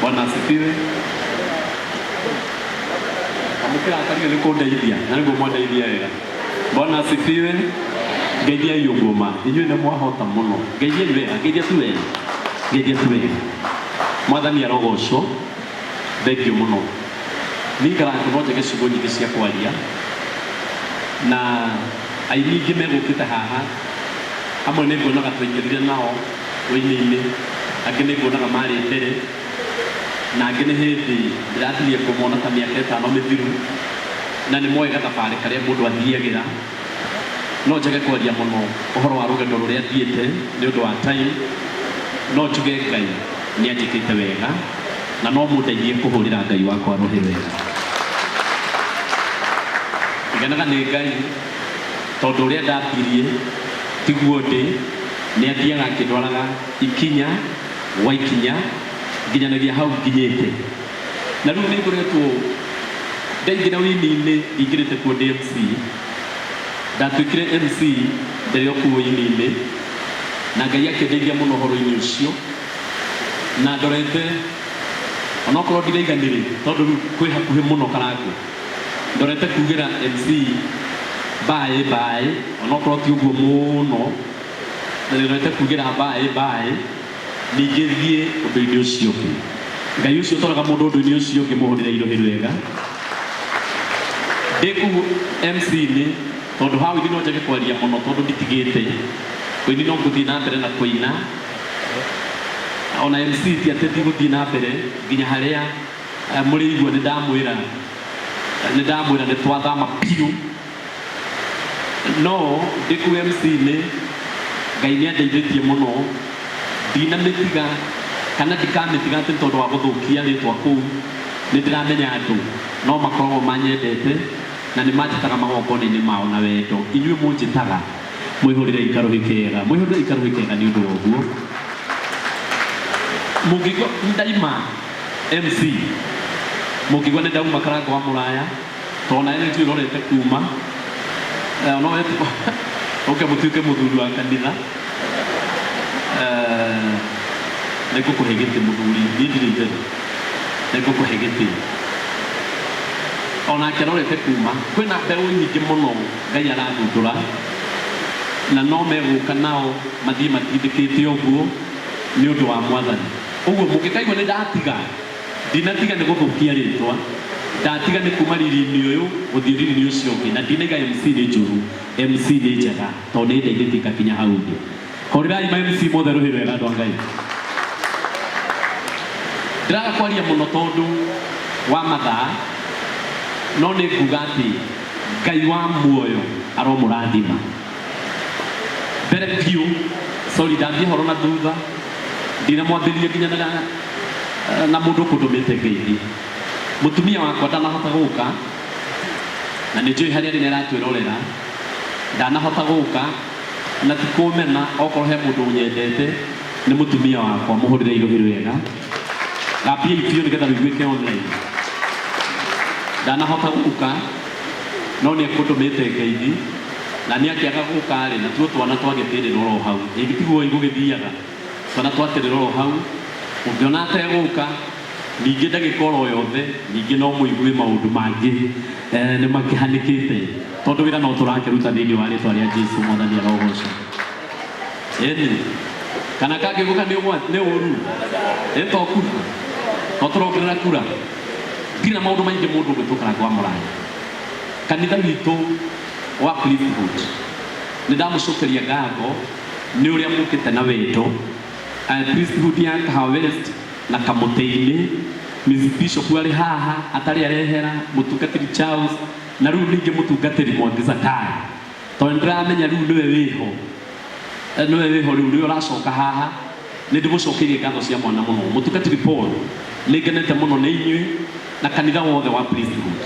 Bwana asifiwe. Amũkĩrakario nĩ kũndeithia na nĩguo mwandeithia wega. Bwana asifiwe. Ngeithiai ũguo ma inyuĩ nĩ mwahota mũno. Ngeithiai wega, ngeithia tu wega, ngeithia tu wega. Mwathani arogocwo. Thengiũ mũno. Niĩ ikaraga no njage ciugo nyingĩ cia kwaria na aini ingĩ megũkĩte haha amwe nĩ nguonaga twaingĩrire nao ũini-inĩ angĩ nĩ nguonaga marĩ mbere na angĩ nĩ hĩndĩ ndĩratinie kũmona ta mĩaka ĩtano mĩthiru na nĩ moĩ gathabarĩ karĩa mũndũ athiagĩra. No njage kwaria mũno ũhoro wa rũgendo rũrĩa thiĩte nĩ ũndũ wa time, no njuge Ngai nĩ anjĩkĩte wega na no mũndeithie kũhũrĩra Ngai wakwa rũhĩ wega. Ngenaga nĩ Ngai tondũ ũrĩa ndambirie tiguo ndĩ, nĩ athiaga akĩndwaraga ikinya gwa ikinya nginyanagia hau nginyĩte. Na rĩu nĩ ngoretwo ndaingĩra ũini-inĩ ndingĩrĩte kuo ndĩ MC, ndatuĩkire MC ndĩrĩ o kũu ũini-inĩ na Ngai akĩndeithia mũno ũhoro-inĩ ũcio na ndorete onokorwo ndiraiganĩrĩ tondũ rĩu kwĩ hakuhĩ mũno Karangũ, ndorete kugĩra MC mbaĩ mbaĩ onokorwo ti ũguo mũno, na ndorete kugĩra mbaĩ mbaĩ. Ningĩ thiĩ ũndũ-inĩ ũcio ũngĩ. Ngai ũcio ũtwaraga mũndũ ũndũ-inĩ ũcio ũngĩ mũhũrĩre irũhĩ rwega. Ndĩ kũu MC-inĩ, tondũ ha ũini no njage kwaria mũno tondũ nditigĩte. Ũini no ngũthiĩ na mbere na kũina. Ona MC ti atĩ ndigũthiĩ na mbere nginya harĩa mũrĩigua nĩ ndamwĩra nĩ ndamwĩra nĩ twathama biũ. No ndĩ kũu MC-inĩ, Ngai nĩ andeithĩtie mũno, ndinamĩtiga kana ndikamĩtiga atĩ nĩ tondũ wa gũthũkia rĩtwa kũu, nĩ ndĩramenya andũ no makoragwo manyendete na nĩ manjĩtaga magongona-inĩ mao na wendo. Inyuĩ mũnjĩtaga, mwĩhũrĩrei karũhĩ kega, mwĩhũrĩrei karũhĩ kega nĩ ũndũ wa ũguo. Mũngĩigua ndaima MC, mũngĩigua nĩ ndauma Karangũ wa Mũraya, Tondũ nawe nĩ njũĩ ũrorete kuma eh, no ũke mũtuĩke mũthuri wa kanitha eh, nĩ ngũkũhe gĩtĩ mũthuri niĩ ndirĩ itherũ nĩ ngũkũhe gĩtĩ onake arorete kuma kwĩna mbeũ nyingĩ mũno Ngai arathundũra na no megũka nao mathiĩ matindĩkĩte ũguo nĩ ũndũ wa mwathani ũguo mũngĩkaigua nĩ ndatiga Ndinatiga nĩ gũthũkia rĩtwa, ndatiga nĩ kuma riri-inĩ ũyũ gũthiĩ riri-inĩ ũcio ũngĩ, na ndinaiga MC nĩ njũru, MC nĩ njega tondũ nĩ ĩndeithĩtie ngakinya hau ndĩ. Hũrĩrai ma MC mothe rũhĩ rwega andũ a Ngai. Ndĩraga kwaria mũno tondũ wa mathaa, no nĩ nguga atĩ Ngai wa muoyo aromũrathima. Mbere biũ, sorry ndambia ũhoro na thutha, ndinamwambĩrĩria nginya na na mũndũ ũkũndũmĩte ngeithi. Mũtumia wakwa ndanahota gũka, na nĩ njũĩ harĩa arĩ nĩ aratwĩrorera, ndanahota gũka, na ti kũmena, okorwo he mũndũ ũnyendete nĩ mũtumia wakwa, mũhũrĩre irũhĩ rwega. Gambiai biũ nĩgetha rũiguĩke online. Ndanahota gũka, no nĩ ekũndũmĩte ngeithi, na nĩ akĩaga gũka rĩ, na tuo twana twagĩtĩrĩrwo oro hau. Ĩ tiguo igũgĩthiaga? Twana twatĩrĩrwo oro hau, ũngĩona ategũka, ningĩ ndagĩka oro yothe, ningĩ no mũigue maũndũ mangĩ eh, nĩ makĩhanĩkĩte tondũ wĩra no tũrakĩruta thĩinĩ wa rĩtwa rĩa Jesu mwathani arogocwo. Ĩni kana kangĩgũka nĩ ũgwati nĩ ũru ĩ to kura to tũrongerera kura ndirĩ na maũndũ maingĩ mũndũ ũgwĩtwo Karangũ wa Mũraya kanitha witũ wa priesthood nĩ ndamũcokeria ngatho nĩ ũrĩa mũkĩte na wendo priesthood ya Kahawa West na Kamũtĩ-inĩ Mrs Bishop arĩ haha atarĩ arehera mũtungatĩri Charles na rĩu ningĩ mũtungatĩri Mwangi Zakayo tondũ nĩndĩramenya rĩu nĩwe wĩho nĩwe wĩho rĩu nĩwe ũracoka haha nĩ ndĩmũcokeirie ngatho cia mwana mũno mũtungatĩri Paul nĩ ngenete mũno nĩ inyuĩ na kanitha wothe wa priesthood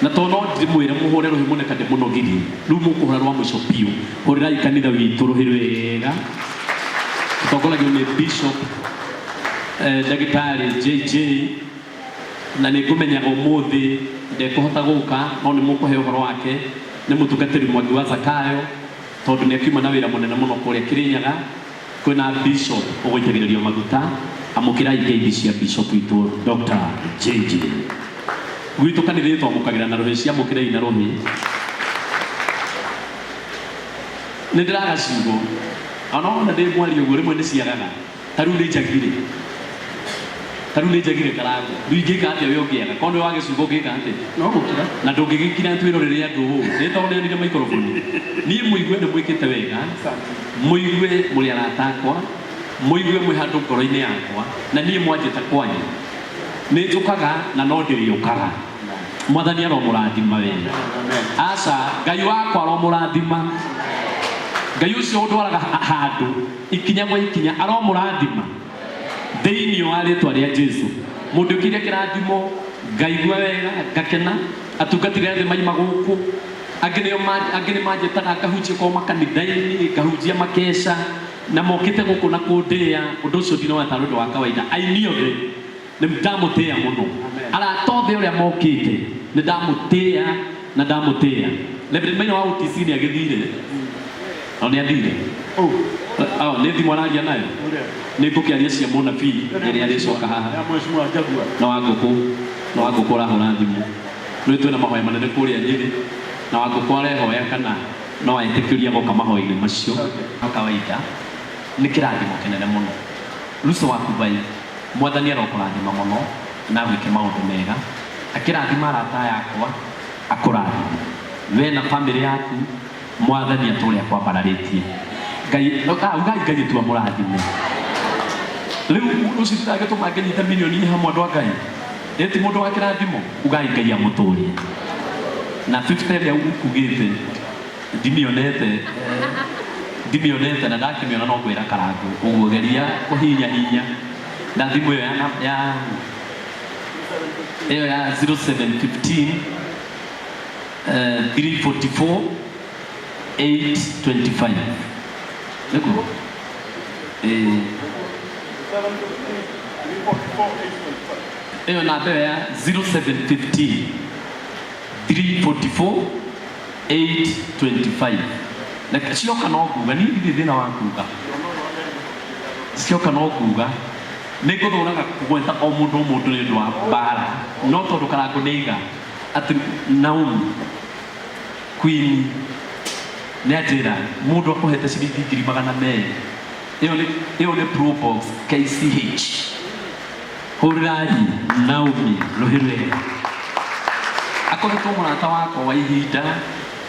na tondũ no ndĩmwĩre mũhũre rũhĩ mũne ka ndĩmũnogirie rĩu mũkũhũra rwa mũico biũ hũrĩrai kanitha witũ rũhĩ rwega tũtongoragio nĩ bishop eh, ndagĩtarĩ JJ na nĩ ngũmenyaga ũmũthĩ ndekũhota gũka no nĩ mũkũhe ũhoro wake nĩ mũtungatĩri Mwangi wa Zakayo tondũ nĩ akiuma na wĩra mũnene mũno kũrĩa Kĩrĩnyaga. Kwĩna bishop ũgũitagĩrĩrio maguta, amũkĩrai ngeithi cia bishop witũ Dr. JJ. Gwitũ kanitha-inĩ twamũkagĩra na rũhĩ, ciamũkĩrei na rũhĩ. Nĩ ndĩraga ciugo, ona wona ndĩ mwaria ũguo rĩmwe nĩ ciagaga. Ta rĩu nĩ njagire, ta rĩu nĩ njagire Karangũ. Rĩu ingĩka atĩa we ũngĩaga? Korwo nĩwe wage ciugo ũngĩka atĩa? No gũkira. Na ndũngĩgĩkira twĩrorere andũ ũũ. Nĩ tondũ nĩonire maikoroboni. Niĩ mũigue nĩ mwĩkĩte wega. Mũigue mũrĩ arata akwa. Mũigue mwĩ handũ ngoro-inĩ yakwa. Na niĩ mwanjĩta kwanyu. Nĩ njũkaga na no ndĩrĩũkaga. Mwathani aromũrathima we. Aca, Ngai wakwa aromũrathima. Ngai ũcio ũndwaraga handũ ikinya gwa ikinya aromũrathima thĩinĩ wa rĩtwa rĩa Jesu. Mũndũ ũkĩire kĩrathimo ngaigua wega ngakena. Atungatĩri othe maima gũkũ, angĩ nĩo angĩ nĩ manjĩtaga ngahunjia kwao makanitha-inĩ, ngahunjia makeca na mokĩte gũkũ na kũndĩĩa. Ũndũ ũcio ndinoya tarĩ ũndũ wa kawaida. Aini othe nĩ ndamũtĩĩa mũno. Arata othe ũrĩa mokĩte nĩ ndamũtĩĩa na ndamũtĩĩa. Reverend Maina wa OTC nĩ agĩthire. No nĩ athire. Oh, nĩ thimũ araria nayo. Nĩ ngũkĩaria cia mũnabii rĩrĩa arĩcoka haha. Na wa ngũkũ, na wa ngũkũ ũrahũra thimũ. Rĩu twĩna mahoya manene kũrĩa Nyĩrĩ, na wa ngũkũ arehoya kana no etĩkĩrie agoka mahoya-inĩ macio. Kawaida nĩ kĩrathimo kĩnene mũno. Ruco waku mbai. Mwathani arokũrathima mũno na agwĩke maũndũ mega. Akĩrathima arata aya akwa, akũrathime. We na famĩlĩ yaku, Mwathani atũũre akwambararĩtie. Ngai, ah, ugai Ngai tu amũrathime. Rĩu ũcio ndangĩtũma ngĩnyite mirioni inya hamwe andũ a Ngai. Ĩ ti mũndũ wa kĩrathimo? Ugai Ngai amũtũrie. Na 50 ĩrĩa ũkugĩte ndimĩonete, ndimĩonete na ndakĩmĩona no ngwĩra Karangũ. Ũguo geria kũhinya hinya na thimũ ĩyo ya ya ĩyo ya 0715 344 825 nĩguo ĩyo namba ĩyo ya 0715 344 825. Reke cioka no nguga, niĩ ndirĩ thĩna wa kuga, cioka no nguga. Nĩ ngũthũraga kũgweta o mũndũ o mũndũ nĩ ũndũ wa mbara, no tondũ Karangũ nĩ aiga atĩ Naomi Queen nĩ anjĩra mũndũ akũhete ciringi 200,000, ĩyo nĩ ĩyo nĩ Probox KCH. Hũrĩrai Naomi rũhĩ rwega. Akoretwo mũrata wakwa wa ihinda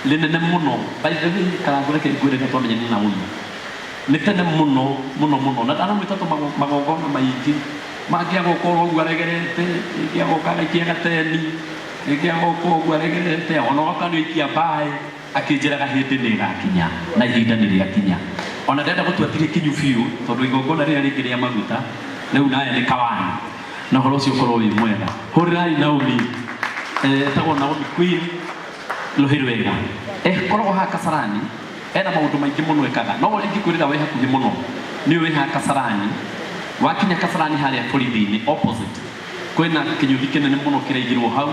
rĩnene mũno. By the way, Karangũ reke ngwĩre rĩrĩa twamenyanire na Naomi nĩ tene mũno mũno mũno, na ndanamwĩta tũ magongona maingĩ mangĩ, agoka oro ũguo aregerete, rĩngĩ agoka agaikia gateni, rĩngĩ agoka ũguo aregerete, ona oka nĩ aikia mbaĩ, akĩnjĩraga hĩndĩ nĩ ĩgakinya na ihinda nĩ rĩakinya. Ona ndĩrenda gũtua ti rĩkinyu biũ, tondũ igongona rĩrĩa rĩngĩ rĩa maguta rĩu naye nĩ kawani, na ũhoro ũcio ũkorwo wĩ mwega. Hũrĩrai Naomi, etagwo Naomi Queen rũhĩ rwega, ĩkoragwo haha Kasarani. Ena maũndũ maingĩ mũno ekaga, no ũrĩa ingĩkwĩrĩra wĩ hakuhĩ mũno nĩ ũyũ wĩ haha Kasarani. Wakinya Kasarani harĩa borithi-inĩ opposite, kwĩna kĩnyũthi kĩnene mũno kĩraigirwo hau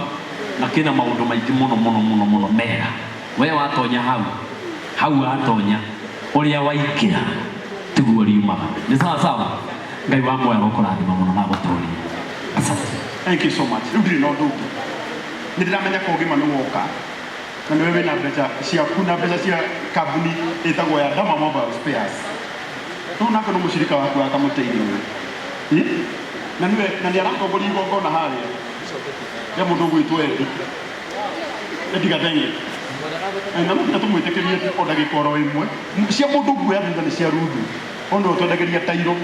na kĩna maũndũ maingĩ mũno mũno mũno mũno mega. We watonya hau, hau watonya, ũrĩa waingĩra tiguo ũriumaga. Nĩ sawa sawa? Ngai wa muoyo arokũrathima mũno na agũtũrie. Asante. Thank you so much. Rĩu ndirĩ na ũndũ ũngĩ. Nĩ ndĩramenya kũngĩma nĩ woka. Na nĩwe wĩna mbeca ciaku na mbeca cia kambuni ĩtagwo ya Dama Mobile Spares. Rĩu nake nĩ mũcirika waku wa kamũtĩ-inĩ ũyũ. Ĩ? Na nĩwe na nĩ aratongoria igongona harĩa rĩa mũndũ ũgwĩtwo Eddie. Eddie Gathenge. Eh, na no nginya tũmwĩtĩkĩrie o ndagĩka oro ĩmwe. Cia mũndũ nguoya thutha nĩ cia Ruthu. Ũyũ nĩwe ũtwendagĩria tairo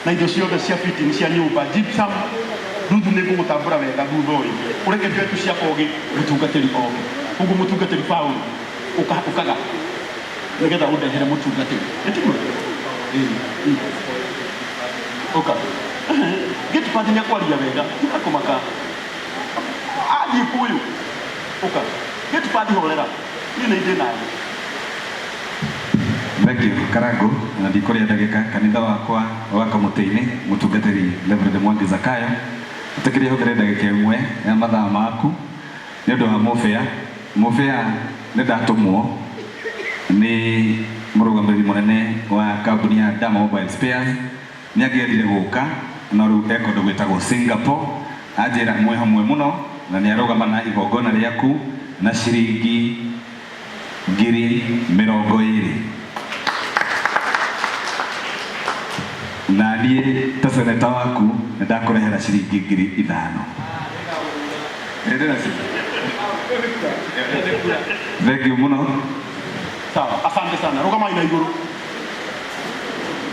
na indo ciothe cia fitting cia nyũmba, gypsum. Ruthu nĩ ngũgũtambũra wega thutha ũyũ. Ũreke njoe tu cia kogĩ mũtungatĩri oke. Koguo mũtungatĩri Paul ũka ũkaga nĩgetha ũndehere mũtungatĩri. Nĩ tiguo? Ĩĩ. Ũka. Gate pass nĩ akwaria wega. Tiga kũmaka. Athiĩ kũyũ. Ũka. Gate pass horera. Niĩ nĩ ndĩ nawe. Thank you Karangu, na ndikũrĩa ndagĩka. Kanitha wakwa wa Kamũtĩ-inĩ, mũtungatĩri Reverend Mwangi Zakayo, ĩtĩkĩria hũthĩre ndagĩka ĩmwe ya mathaa maku nĩ ũndũ wa mũbĩa. Mũbĩa nĩ ndatũmwo nĩ Mũrũgamĩrĩri mũnene wa kambuni ya Dama Mobile Spares nĩ angĩendire gũka, no rĩu e kũndũ gwĩtagwo Singapore. Anjĩra mwĩ hamwe mũno na nĩ arũgama na igongona rĩaku na ciringi 20,000. Na niĩ ta seneta waku nĩ ndakũrehera ciringi 5,000. Ĩndĩ nacio. Thank you mũno. Sawa, asante sana. Rugamai na iguru.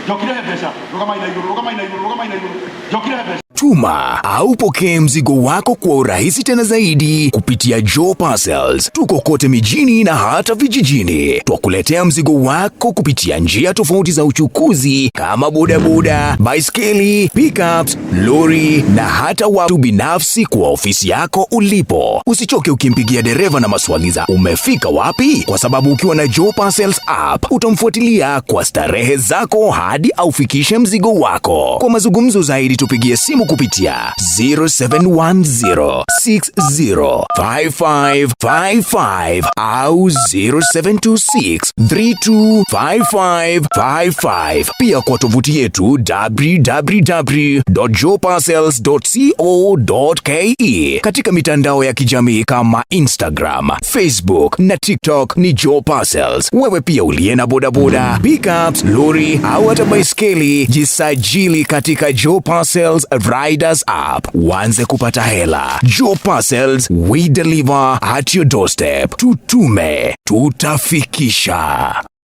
Njokire he mbeca. Rugamai na iguru, rugamai na iguru, rugamai na iguru. Njokire he mbeca. Tuma au pokee mzigo wako kwa urahisi tena zaidi kupitia Joe Parcels. Tuko kote mijini na hata vijijini. Twakuletea mzigo wako kupitia njia tofauti za uchukuzi kama bodaboda, baiskeli, pickups, lori na hata watu binafsi kwa ofisi yako ulipo. Usichoke ukimpigia dereva na maswali za umefika wapi, kwa sababu ukiwa na Joe Parcels app utamfuatilia kwa starehe zako hadi aufikishe mzigo wako. Kwa mazungumzo zaidi tupigie simu kupitia 0710605555 au 0726325555. Pia kwa tovuti yetu www.joeparcels.co.ke. Katika mitandao ya kijamii kama Instagram, Facebook na TikTok ni Joe Parcels. Wewe pia uliye na bodaboda, pickups, lori au hata baiskeli, jisajili katika Joe Parcels Riders app uanze kupata hela. Joe Parcels, we deliver at your doorstep. Tutume, tutafikisha.